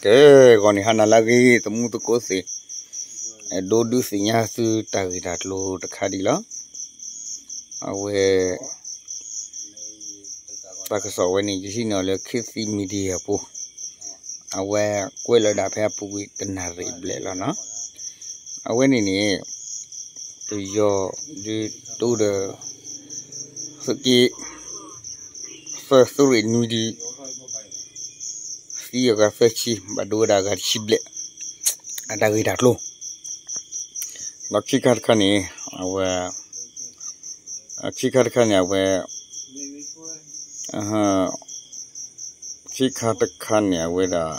တဂီၤန့ၣ် ဟါနၤလၢအဂ့ၤ သမူသကိးသ့ၣ်, အဲၣ်ဒိးဒုးသ့ၣ်ညါသုတၢ်ဂ့ၢ်တၢ်ကျိၤတခါဒံးလီၤ. အဝဲ တၢ်ကစီၣ်ဝဲန့ၣ် ယဟံးန့ၢ်အီၤလၢ ခေတ်သစ် Media ပူၤ, အဝဲကွဲးလီၤဒၣ်ဖဲအပူၤကွံာ်တနၣ်ရံၣ်ဘျဲၣ်လီၤနီၤ. အဝဲန့ၣ်န့ၣ် ပယီၤဒုးတိဒီး သုးက့ သၢသုးရ့ၣ်နွံဒံး သံအဂၤသၢဆံ ဘၣ်ဒိဝဲဒၣ်အဂၤတဆံဘျဲၣ် အတၢ်ဂ့ၢ်တၢ်ကျိၤ, ဒီးခံခါတခါန့ၣ် အဝဲ ခံခါတခါန့ၣ် အဝဲ ခံခါတခါန့ၣ် အဝဲဒၣ်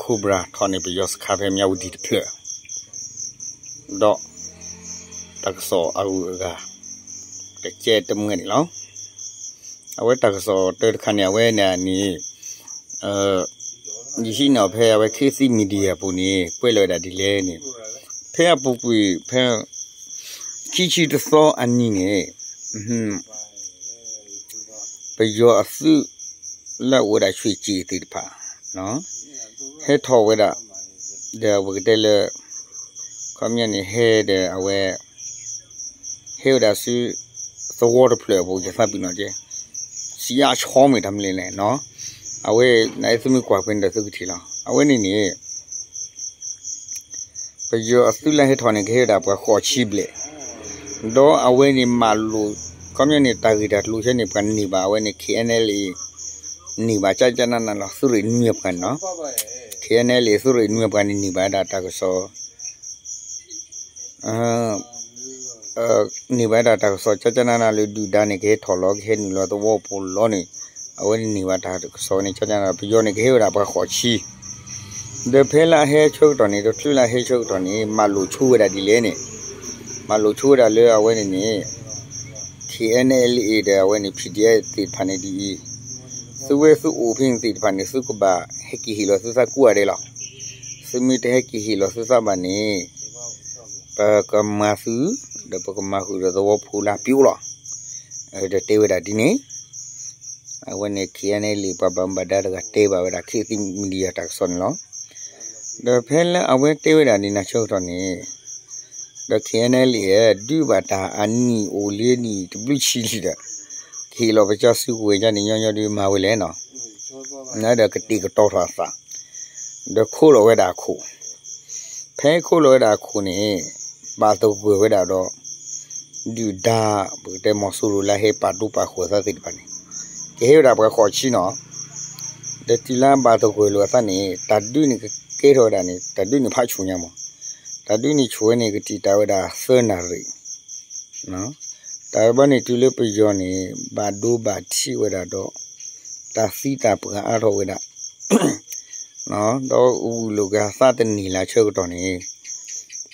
Cobra ထီၣ်န့ၢ်ပယီၤစခါဖဲမၠၣ်ဝတံၣ်တဖျၢၣ် ဒီး တၢ်ကစီၣ်အဂုၤအဂၤ တကဲတမှဲန့ၣ်လီၤ. အဝဲတၢ်ကစီၣ်တၢတခါန့ၣ် အဝဲန့ၣ်န့ၣ် ယဟံးန့ၢ်အီၤဖဲအဝဲ ခေတ်သစ် Media အပူၤန့ၣ် ကွဲးလီၤဝဲဒၣ်ဒ်လဲၣ်န့ၣ် ဖဲအပူၤကွံာ်ဖဲ ခံဆံတသီအနံၤန့ၣ် ပယီၤအသုးလၢအအိၣ်ဝဲဒၣ် ရွှ့ၣ်ကၠ့ၣ် သ့ၣ်တဖၣ် ဟဲထီၣ်ဝဲဒၣ် ဒီးပကတဲလၢ ခီပညီန့ၣ် ဟဲဒီးအဝဲ ဟဲဝဲဒၣ်ဆူ သဝီတဖျၢၣ်အပူၤ ယသးပ့ၤနီၣ်ကဲ စံးအါဆီမ့ၢ်တၢ်မနုၤလဲၣ်နီၤ, အဝဲ နသုမ့ၢ်ကွၢ်ကွ့ၤန့ၣ်ဒီးသုကထံၣ်လီၤ. အဝဲန့ၣ်န့ၣ် ပယီၤအသုးလၢဟဲထီၣ်န့ၣ် ကဟဲဝဲဒၣ်ပှၤဃိးဆံဘျဲၣ်, ဒီးအဝဲန့ၣ်မၤလိာ် ခီပညီန့ၣ် တၢ်ဂ့ၢ်တၢ်ကျိၤဆၢန့ၣ် ပှၤန့ၢ်ဘၣ်အဝဲန့ၣ် KNLA န့ၢ်ဘၣ်ကကနနလီၤ သုးရ့ၣ်နွံအပှၤန့ၣ်နီၤ, KNLA သုးရ့ၣ်နွံအပှၤန့ၣ် န့ၢ်ဘၣ်ဝဲဒၣ်တၢ်ကစီၣ် န့ၢ်ဘၣ်ဝဲဒၣ်တၢ်ကစီၣ် ကကနနလၢဒုၣ်ဒါန့ၣ် ကဟဲထီၣ်လီၤ ကဟဲနုာ်လီၤသဝီပူၤလီၤန့ၣ်, အဝဲန့ၣ်န့ၢ်ဘၣ်တၢ်ကစီၣ်န့ၣ် ကကနန ပယီၤန့ၣ်ကဟဲဝဲဒၣ်ပှၤဃိးဆံ, ဒီးဖဲလၢအဟဲဆၢကတီၢ်န့ၣ် ဒီးချုးလၢအဟဲဆၢကတီၢ်န့ၣ် မၤလိာ်ဆိဝဲဒၣ်ဒ်လဲၣ်န့ၣ်, မၤလိာ်ဆိဝဲဒၣ်လၢအဝဲန့ၣ်န့ၣ် KNLA ဒီးအဝဲန့ၣ် PDF သ့ၣ်တဖၣ်န့ၣ်ဒ်အံၤ, သုဝဲသုအိၣ်ဖဲန့ၣ်သ့ၣ်တဖၣ်န့ၣ် သုကဘၣ်ဟဲက့ၤဟ့ၣ်လီၤသုသးကိးဂၤဒဲးလီၤ. သုမ့ၢ်တဟဲက့ၤဟ့ၣ်လီၤသုသးဘၣ်န့ၣ် ပကမၤသု ဒီးပကမၤဃုာ်ဒီးသဝီဖိလၢပျိလီၤ. ဒီးတဲဝဲဒၣ်ဒ်န့ၣ် အဝဲန့ၣ် KNLA ပှၤဘၣ်မူဘၣ်ဒါတဂၤတဲဘၣ်ဝဲဒၣ် ခေတ်သစ် Media တၢ်ကစီၣ်န့ၣ်လီၤ. ဒီးဖဲလၢအဝဲတဲဝဲဒၣ်ဒ်န့ၣ်ဆၢကတီၢ်န့ၣ် ဒီး KNLA ဒုးဘၣ်တၢ်အနံၣ်အိၣ်လံနံၣ်တဘျုးဆံလံဒီး ကဟ့ၣ်လီၤပကၢ်စုကဝဲၤကန့ၣ်ညီညီဒုးမၤဝဲလဲၣ်နီၤ, ဒီးကတဲာ်ကတီၤထီၣ်အသး ဒီးခိးလီၤဝဲဒၣ်အခိၣ်, ဖဲခိးလီၤဝဲဒၣ်အခိၣ်န့ၣ် ဘၣ်သဂၢၢ်ဝဲဒၣ်ဒီး ဒုၣ်ဒါ ပကတဲမီၤစိရိၤလၢဟဲပာ်ဒိပာ်ဃုာ်အသးသ့ၣ်တဖၣ်န့ၣ် ကဟဲဝဲဒၣ်ပှၤဃိးဆံနီၤ, ဒီးတုၤလၢဘၣ်သဂၢၢ်လိာ်အသးန့ၣ် တၢ်ဒုးန့ၣ်ကကဲထီၣ်ဝဲဒၣ်န့ၣ် တၢ်ဒုးန့ၣ်ဖးဆူၣ်ညါမး, တၢ်ဒုးန့ၣ်ဆိၣ်ဝဲန့ၣ် ကတံာ်တာ်ဝဲဒၣ်သၢနၣ်ရံၣ် တၢ်ဘၣ်န့ၣ်တုၤလၢပယီၤန့ၣ် ဘၣ်ဒိဘၣ်ထံးဝဲဒၣ်ဒီး တၢ်သံတၢ်ပှၢ်အါထီၣ်ဝဲဒၣ် ဒီးဂုာ်လိာ်က့ၤအသးတန့ၢ်လၢအဆၢကတီၢ်န့ၣ်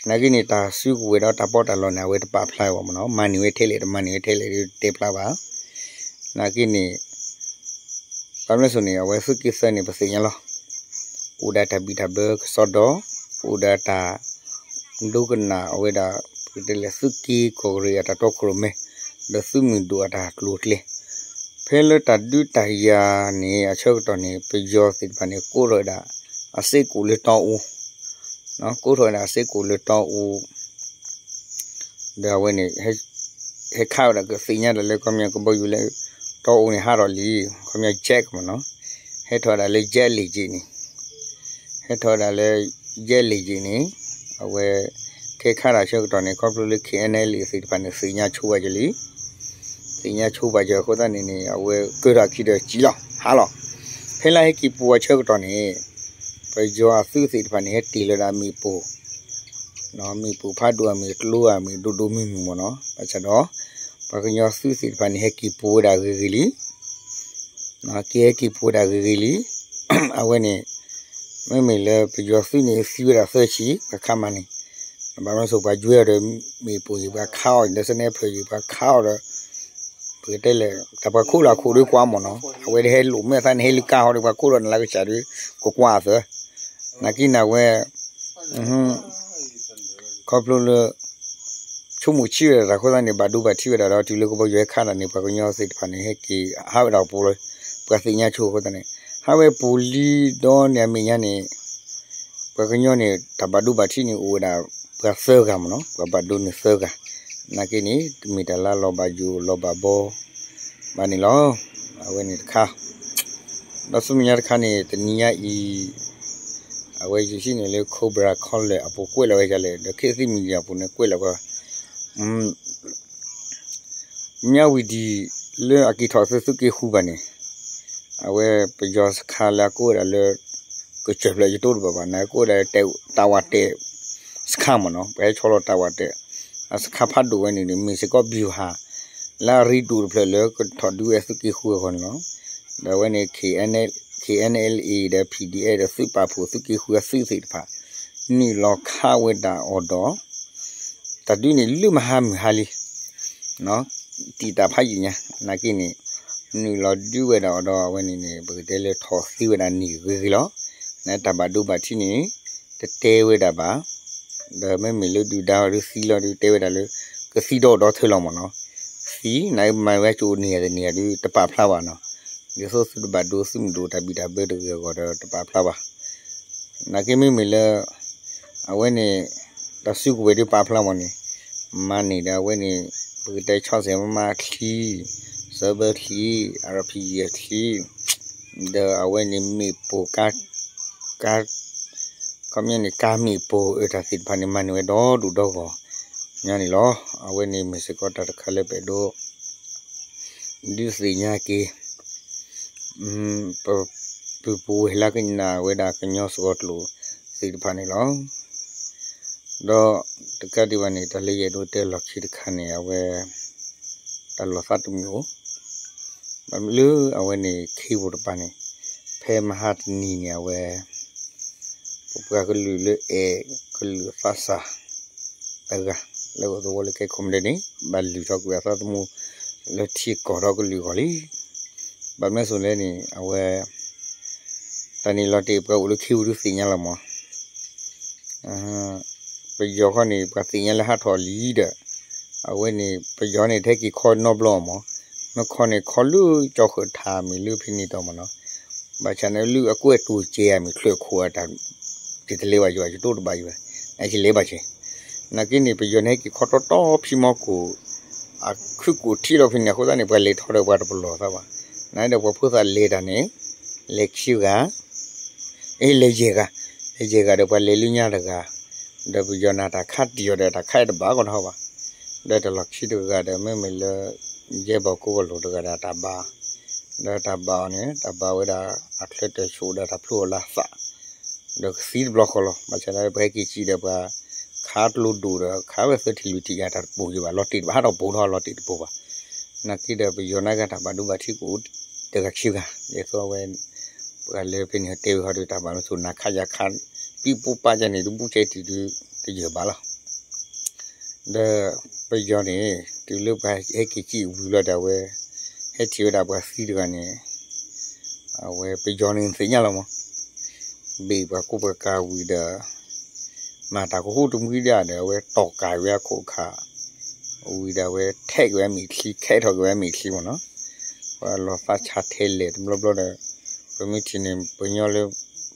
နာ်က့န့ၣ် တၢ်စုကဝဲၤဒီးတၢ်ပီးတၢ်လီန့ၣ် အဝဲတပာ်ဖျါဝဲမ့ၢ်နီၤ, မၤန့ၢ်ဝဲထဲလဲၣ်တမၤန့ၢ်ဝဲထဲလဲၣ်တဲဖျါဘၣ်. နာ်က့န့ၣ် ဘၣ်မနုၤအဃိန့ၣ် အဝဲသုးက့သၢန့ၣ် ပသ့ၣ်ညါလီၤ. အိၣ်ဒီးတၢ်ဘံၣ်တၢ်ဘၢကစီဒီ, အိၣ်ဒီးတၢ် ဒိကနၣ်အဝဲဒၣ် ပကတဲလဲၣ် သုးက့ကီၢ်ကရံၣ်အတၢ်တီခိၣ်ရိၣ်မဲ, ဒီးသုးမုၢ်ဒိၣ်အတၢ်ကျိၤအကျဲ, ဖဲလၢတၢ်ဒုးတၢ်ယၤန့ၣ် အဆၢကတီၢ်န့ၣ် ပယီၤသ့ၣ်တဖၣ်န့ၣ် ကိးထီၣ်ဝဲဒၣ် အစ့ၢ်ကီးလၢတီအူ, ကိးထီၣ်ဝဲဒၣ်အစ့ၢ်ကီးလၢတီအူ ဒီးအဝဲန့ၣ် ဟဲခးဝဲဒၣ်ကသ့ၣ်ညါဒၣ်လၢ ခီပညီကဘီယူၤလၢ တီအူန့ၣ်ဟးထီၣ်လံ, ခီပညီ jet မ့ၢ်နီၤ, ဟဲထီၣ်ဝဲဒၣ်လၢ jet လံာ်က့ၤန့ၣ်, ဟဲထီၣ်ဝဲဒၣ်လၢ jet လံာ်က့ၤန့ၣ်, အဝဲ ခဲခါဒၣ်ဆၢကတီၢ်န့ၣ် ခီဖျိလၢ KNLA သ့ၣ်တဖၣ်န့ၣ် သ့ၣ်ညါဆိပာ်စၢၤလံ, သ့ၣ်ညါဆိပာ်စၢၤအဃိသတးန့ၣ်န့ၣ် အဝဲကၢထီၣ်အခံဒီးစံၣ်လီၤ ဟးလီၤ. ဖဲလၢဟဲက့ၤပူၤအဆၢကတီၢ်န့ၣ် ပယီၤအသုးသ့ၣ်တဖၣ်န့ၣ် ဟဲတ့ၢ်လီၤဒၣ်မ့ၣ်ပိၢ် မ့ၣ်ပိၢ်ဖးဒိၣ်အမ့ၢ်ကျိအမ့ၢ်ဒိၣ်ဒိၣ်မုၢ်မုၢ်မ့ၢ်နီၤ, ဘၣ်ဆၣ်ဒီး ပှၤကညီသုးသ့ၣ်တဖၣ်န့ၣ် ဟဲက့ၤပူၤဝဲဒၣ်ဂ့ၤဂ့ၤလံ, က့ၤဟဲက့ၤပူၤဝဲဒၣ်ဂ့ၤဂ့ၤလံ, အဝဲန့ၣ် မ့မ့ၢ်လၢပယီၤသုးန့ၣ် သံဝဲဒၣ်သၢဆံ ပှၤခးမးန့ၣ်, ဘၣ်မနုၤအဃိ ပှၤယွဲအီၤဒီးမ့ၣ်ပိၢ်ယံၤ ပှၤခးအီၤဒီး sniper ယံၤ ပှၤခးအီၤဒီး ပကတဲလဲၣ် တၢ်ပှၤခိးလီၤအခိၣ်ဒီးကွၢ်မ့ၢ်နီၤ, အဝဲဒၣ်ဟဲလိာ်မဲာ်သးန့ၣ် ဟဲလၢကါဟီဒီး ပှၤခိးလီၤနလၢကစၢ်ဒီး ကကွၢ်အသး, နာ်က့န့ၣ်အဝဲ ခီဖျိလၢ ဆိကမိၣ်ဆံးဝဲဒၣ်တၢ်အဃိသတးန့ၣ် ဘၣ်ဒိဘၣ်ထံးဝဲဒၣ်ဒီး တုၤလၢကဘီယူၤဟဲခးတၢ်န့ၣ် ပှၤကညီသ့ၣ်တဖၣ်န့ၣ် ဟဲက့ၤဟးဝဲဒၣ်ပူၤလီၤ, ပှၤသ့ၣ်ညါဆိအဃိသတးန့ၣ်, အဝဲပူၤလံဒီးန့ၣ်အမဲာ်ညါန့ၣ် ပှၤကညီန့ၣ် တၢ်ဘၣ်ဒိဘၣ်ထံးန့ၣ်အိၣ်ဝဲဒၣ် ပှၤသၢဂၤမ့ၢ်နီၤ, ပှၤဘၣ်ဒိန့ၣ်သၢဂၤ, နာ်က့န့ၣ် တမ့ၢ်တၢ်လၢလီၤဘၣ်ယိၣ်လီၤဘၣ်ဘီ ဘၣ်န့ၣ်လီၤ. အဝဲန့ၣ်တခါ, ဒီးဆူမဲာ်ညါတခါန့ၣ် တနံၤညါအံၤ အဝဲယဟံးန့ၢ်လၢ Cobra Collar အပူၤကွဲးလီၤဝဲဒ်လဲၣ်, ဒီး ခေတ်သစ် Media အပူၤန့ၣ်ကွဲးလီၤဝဲ မၠၣ်ဝံၤဒံး လၢအက့ၤထီၣ်သုသုးက့ဃုဘၣ်န့ၣ် အဝဲပယီၤစခါလၢအကိးဝဲဒၣ်လၢ ကစၢၢ်ဖျၢၣ်ယတိတဘၣ်ဘၣ်န့ၣ် ကိးဝဲဒၣ်လၢ တၢ်ဝးတဲာ်စခါမ့ၢ်နီၤ, ပှၤဟဲဆီလီၤတၢ်ဝးတဲာ် အစခါဖးဒိၣ်ဝဲန့ၣ်န့ၣ် မ့ၢ်စ့ၢ်ကီး ဗျူဟာ လၢအရ့ဒိၣ်တဖျၢၣ်လၢကထီၣ်ဒုးဝဲသုးက့ဃုအဂီၢ်န့ၣ်လီၤ. ဒီးအဝဲန့ၣ် K N L, K N L A ဒီး P D F ဒီးသုးပာ်ဖှိၣ်သုးက့ဃုအသုးသ့ၣ်တဖၣ် နုာ်လီၤခးဝဲဒၣ်အီၤဒီး တၢ်ဒုးန့ၣ်လၢမဟါမုၢ်ဟါလံ တံာ်တာ်ဖးယံာ်ညါ နာ်က့န့ၣ် နုာ်လီၤဒုးဝဲဒၣ်အီၤဒီး အဝဲန့ၣ်န့ၣ် ပကတဲလၢထီၣ်သ့ဝဲဒၣ်န့ၣ်ဂ့ၤဂ့ၤလီၤ. နတၢ်ဘၣ်ဒိဘၣ်ထံးန့ၣ် တတဲဝဲဒၣ်ဘၣ်, ဒီးမ့မ့ၢ်လၢဒုၣ်ဒါအီၤဒုးသံလီၤဒုးတဲဝဲဒၣ်လၢ ကသံဒီဒီထၢလီၤမ့ၢ်နီၤ, သံနမၤဝဲကၠိန့ၢ်ယၤတန့ၢ်ယၤဒုးတပာ်ဖျါဘၣ်နီၤ, ဒ်သိးသုတဘၣ်ဒိသုမ့ၢ်ဒိးတၢ်ဘံၣ်တၢ်ဘၢတဂ့ၤအဂီၢ်ဒီးတပာ်ဖျါဘၣ် နာ်က့မ့မ့ၢ်လၢ အဝဲန့ၣ် တၢ်စုကဝဲၤဒုးပာ်ဖျါမ့ၢ်န့ၣ် မၤန့ၢ်ဒီးအဝဲန့ၣ် ပကတဲဆီၣ်ဆဲးမမါချံ စၢဘၢချံ အရဖံယဲၢ်ချံ ဒီးအဝဲန့ၣ်မ့ၣ်ပိၢ်ကါ ကါ ခီပညီန့ၣ် ကါမ့ၣ်ပိၢ်အတၢ်သ့ၣ်တဖၣ်န့ၣ် မၤန့ၢ်ဝဲဒီဒူၣ်ဒီဂီၢ်ညါန့ၣ်လီၤ. အဝဲန့ၣ်မ့ၢ်စ့ၢ်ကီးတၢ်တခါလၢပအဲၣ်ဒိး ဒုးသ့ၣ်ညါက့ၤ ပ ပုၢ်ပဝဲၢ်လၢကနာ်ဝဲဒၣ်ကညီစှီၤကျိာ်သ့ၣ်တဖၣ်န့ၣ်လီၤ. ဒီးတကးဒံးဘၣ်န့ၣ် တၢ်လၢယအဲၣ်ဒိးတဲလီၢ်ခံတခါန့ၣ် အဝဲ တၢ်လီၤသးတမုာ်အိၣ် ဘၣ်မနုၤလၢအဝဲန့ၣ် ခ့ပူၤတပၤန့ၣ် ဖဲမဟါတနံၤန့ၣ် အဝဲ ပပှၤကလုာ်လၢအဲၣ်ကလုာ်သးစၢ် တဂၤ လၢအိၣ်သဝီလၢကဲခိၣ်မဒဲန့ၣ် ဘၣ်လုၢ်ထီၣ်ကွံာ်အသးသမူ လၢထံကီၢ်ဒီးကလုာ်အဂီၢ်လံ. ဘၣ်မနုၤအဃိလဲၣ်န့ၣ် အဝဲ တၢ်န့ၣ်လီၤတံၢ်ပှၤအိၣ်လၢခ့ပူၤဒုးသ့ၣ်ညါလီၤမး ပယီၤခီန့ၣ် ပှၤသ့ၣ်ညါလၢဟးထီၣ်လံဒီး အဝဲန့ၣ် ပယီၤန့ၣ် တဟဲက့ၤခီနီတဘျီမး, မ့ၢ်ခီန့ၣ် ခီလၢကၠီဃၢၤထးမ့ၢ်လၢဖဲန့ၣ်တီမးနီၤ, ဘၣ်ဆၣ်န့ၣ်လၢအကွဲၢ်တိၤကဲဧါမ့ၢ်ချၢၣ်ခိၣ်အတၢ် ယတလဲၤဘၣ်ယွၤ ယတိတဘၣ်ယွၤ အကလဲၤဘၣ်က့ၤ, နာ်က့န့ၣ် ပယီၤန့ၣ်ဟဲက့ၤခီတီတီဖံမီကိၣ် အခုၣ်ကိၣ်ထံလီၤဖဲန့ၣ် အဃိသတးန့ၣ် ပှၤလဲၤထီၣ်ဒီးပှၤတပလီၢ်သးဘၣ်, နာ်ဒီးပှၤဖိသၣ်လဲၤတၢ်န့ၣ် လဲၤခံဂၤ အ့ လဲၤယဲၢ်ဂၤ, လဲၤယဲၢ်ဂၤဒီးပှၤလဲၤလၢညါတဂၤ, ဒီးပယီၤန့ၣ်တၢ်ခးတံၢ်အီၤဒီးတၢ်ခးအံၤတဘၣ်ကီးထီၣ်ဘၣ်, ဒီးတၢ်လီၢ်ခံတဂၤဒီးမ့မ့ၢ်လၢ ယဲၢ်ဘီၣ်ကိးဘီၣ်လိၣ်တဂၤဒီးတၢ်ဘါ, ဒီးတၢ်ဘါအီၤန့ၣ် တၢ်ဘါဝဲဒၣ်အချၢတၢၢ်ဆိးဒီးတၢ်ဖျိအီၤလၢအသး ဒီးကသံတဘျီဃီလီၤ. ဘၣ်ဆၣ်ဒီးပဟဲက့ၤစံးဒီးပှၤခးကျိဒိၣ်ဒီးခးဝဲသၢထံၣ်လွံၢ်ထံၣ်ယါ တၢ်တပိာ်ယံၤဘၣ် လီၤတံၢ်တဘၣ်ဟးထီၣ်ပိာ်ထီၣ်လီၤတံၢ်တပိာ်ဘၣ်, နာ်က့ဒီးပယီၤနာ်က့တၢ်ဘၣ်ဒိဘၣ်ထံးကအိၣ်တဂၤခံဂၤ ဒ်သိးအဝဲ ပှၤလၢဖဲန့ၣ်တဲဝဲဟီဒီးတၢ်ဘၣ်မ့ၢ်ဆိၣ်နၤခးယၤခး ပံပူပာ်ယၤန့ၣ် တဘူၣ်ကဲတံၢ်ဒုးတယၢၢ်ဘၣ်လီၤ. ဒီးပယီၤန့ၣ် တုၤလၢပှၤဟဲက့ၤစံးဝံၤလီၤဒီးအဝဲ ဟဲထံၣ်ဝဲဒၣ်ပှၤသံတဂၤန့ၣ် အဝဲပယီၤန့ၣ်သ့ၣ်ညါလီၤမး ဘ့ၣ်ပှၤကူပှၤကၤဝံၤဒီး မၤတၢ်ကဟူတမှံဒၣ်ဒီး အဝဲတီၢ်ကၤဝဲအခိၣ်ခါ ဝံၤဒီးအဝဲထဲးက့ၤဝဲမ့ၣ်ချံ ခဲထီၣ်က့ၤဝဲမ့ၣ်ချံမ့ၢ်နီၤ, ပှၤလီၤသးဆါထဲလဲၣ်တဘျီဘျီဒီး ပမ့ၢ်ထံၣ်န့ၣ် ပညီလၢ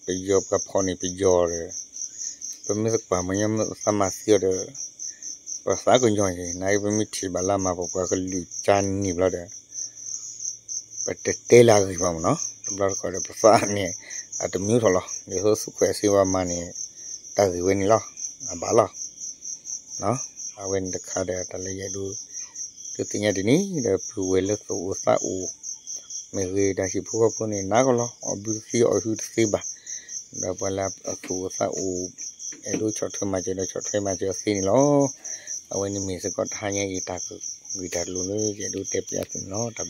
ပယီၤပှၤဖီၣ်န့ၣ်ပယီၤဒီး ပမ့ၢ်ကွၢ်ပညီမ့ၢ်သးမၤသံအီၤဒီး ပသးကညီၤက့ၤ နာ်က့ပမ့ၢ်ထံၣ်ဘၣ်လၢမၤပပှၤကလုာ်ကၢ်န့ၣ်ဘျီဒီး ပတတဲလၢအဂ့ၢ်ဘၣ်မ့ၢ်နီၤ, တဘျီတခီၣ်ဒီးပသးန့ၣ် အတမံၤထီၣ်လီၤ, ဒ်သိးသုးခွဲးစ့ဝါမၤန့ၣ် တၢ်ဂ့ၢ်ဝဲန့ၣ်လီၤ, အဘၣ်လီၤ. အဝဲန့ၣ်တခါဒီးတၢ်လၢယအဲၣ်ဒိး ဒုးသ့ၣ်ညါဒ်န့ၣ် ဒီးပုၢ်ဝဲၢ်လၢသူၣ်အိၣ်သးအိၣ် မ့ၢ်ဂ့ၤ တၢ်ဟံၣ်ဖိဃီဖိန့ၣ် နးကလီၤ အီၣ်ဘုတသ့ အီၣ်ဟုတသ့ဘၣ်, ဒီးပှၤလၢအသူၣ်အိၣ်သးအိၣ် အဲၣ်ဒိးဆီၣ်ထွဲမၤစၢၤဒီးဆီၣ်ထွဲမၤစၢၤသ့န့ၣ်လီၤ. အဝဲန့ၣ်မ့ၢ်စ့ၢ်ကီးတဟါညါအံၤတၢ်ဂ့ၢ်တၢ်ကျိၤလၢယအဲၣ်ဒိးတဲပျးသုန့ၣ်လီၤ. တၢ်ဘျုး